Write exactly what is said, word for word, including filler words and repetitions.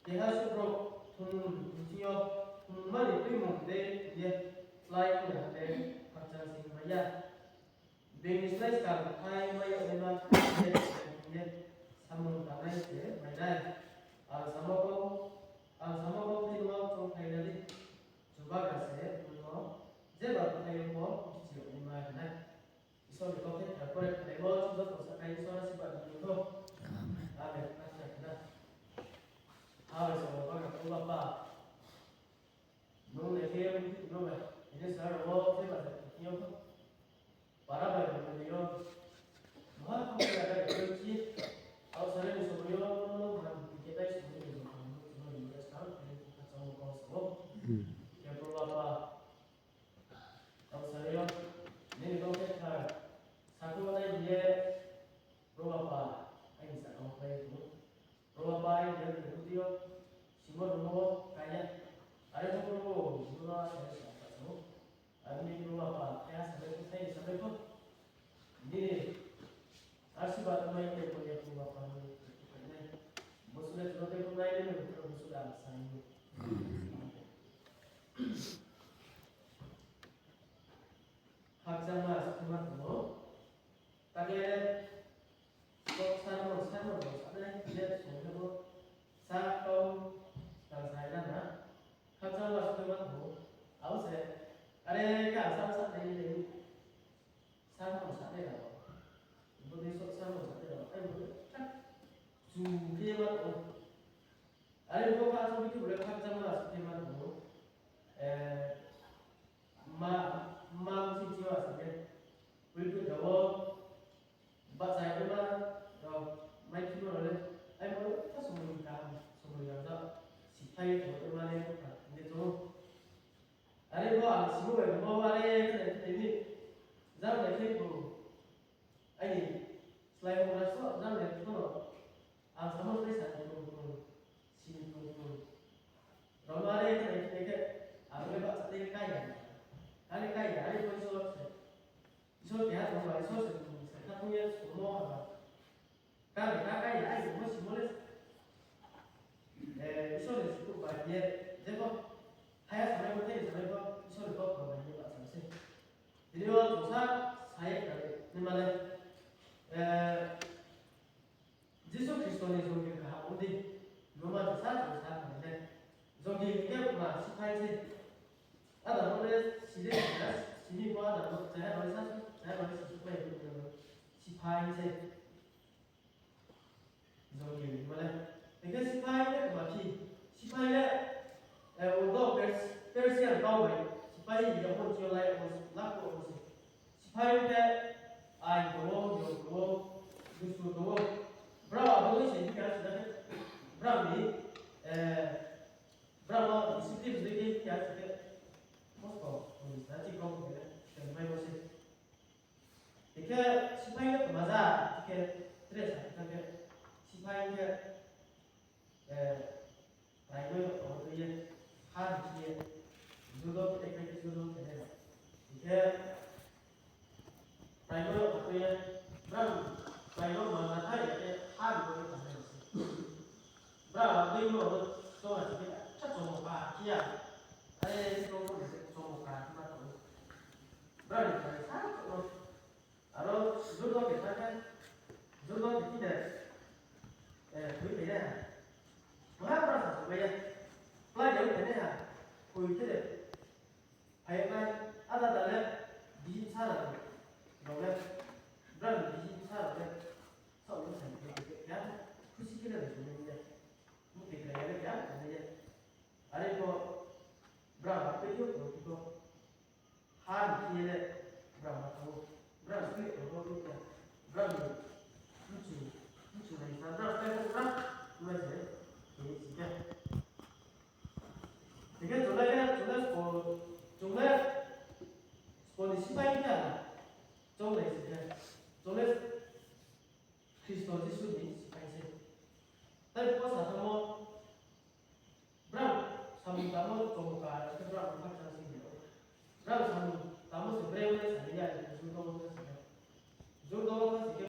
Keha subrok thumung bsing yo thumung mani tuimung de ye slái ong ya de khakchang sing mai ya. Bini slái skang thai mai yag naima ye samung tangnai se mai nai. Ang samo kau, ang samo kau tei no choungthai na di. Chubagra se bung no jeba bthai yo pho bchi yag naima hing nai. Isor ni kau khe thar pore khnai bo chung joto sa khai Isor asirbad ri thou. Amen. Amen. Acha khna. Amen. Sa bagra ko bapa. Nung le khe no ba. Ini sar wo khe ba sa khe yo. Para bai no yo. Maha ko ya da ko chi. Au sare ni so yo no no han ke dai so ni no no no sa ni ka chang ko so. Ke ko bapa. Tau sa yo, nini kau khe thar, sakhouh nai hing ye, Proho Apa, aini sakha wo khlai tong ou. Proho Apa, aini ya ni budi yo, simo rungmo wo kaya. Are pho Proho, nung no sa ye sa sa ou. Aro ni Proho Apa, khe ha sa le pho, thai sa le pho. Nini asirbad mai ye, Proho Apa, nung no khe nai. Bo sule chung no tei pho nai le, Proho, bo sule ang sa ni. Khakchangma suthaima tong ou. Takle kok sarmo, sarmo rao sanai, je songthamo, sa kau, tang sai na na. Khakchangma suthaima tong ou. Abo se, are ka sa sa nai ni, sarmo sanai rao. Bodei so sarmo sanai rao. Ai bo, chu khe ma tong ou. Are bo kha so bikhe bo le khakchangma suthaima tong ou. Eh, Ma, ma bsing chi wa sa le. Pui pui da wo. Bahcha ya ma, rao, mai thimo rao le. Ai mo, ta somoi kaham, somoi rao ja. Siphai tong ya ma le, ta, ne tong. Are bo ang simo bai bo ma le, khe nai khe nai ni. Jang nai khe bo. Aini slái mo na so, jang nai khe no. Ang samo slái sa ni tong tong, sini tong tong. Rao ma le khe nai khe nai khe, ang le bahcha le kaya. Kale kaya, are bo Isor se. Isor keha tong ba, Isor se tong, se kha tong ye somo haba. Kale kha kaya, ai somo simo le. Eh, Isor ni sukuh ba ye, jepho, haya sanai bo, thai sanai bo, Isor ni kau tong ba ye bahcha se. Tini yo tongsa sa ye kha le, ni ma le. Eh, Jisu Khristo ni jongil kaham ong di, numa jesa jesa khamai nai. Jongil hing khe ma siphai se. Ada no le sile sila, sini bo ada no, chaya no le sasu, chaya no le sasu bai no le siphai se. Jongil hing ma le. Hing khe siphai le ma phi, siphai le, eh, udo Pers-, Persian kau bai, siphai hing khe mon chio lai, mon lak ko mon se. Siphai khe ain tong ou, niyom tong ou, dustur tong ou. Brao abo dei se hing khe sida khe, brao ni, eh, brao no discipline dei khe hing khe sida khe, mosto, hmm, sida chikau khe, khe mai bo se. Hing khe siphai khe tma ja, hing khe, tre sa khe, siphai khe, Eh, raimo yo tong tui ye, ha ni khe ye, judo khe, khe judo khe ye. Hing khe, raimo yo tong tui ye, brang, raimo ma na thai ye, ha ni khe tong ye se. Brang, dei no, to ha khe, cha chomo ka khe ya. Ai, to ko se chomo ka khe ma tong. Brang ni sa chomo. Aro judo khe thang khe, judo khe thide, eh, thui khe ya,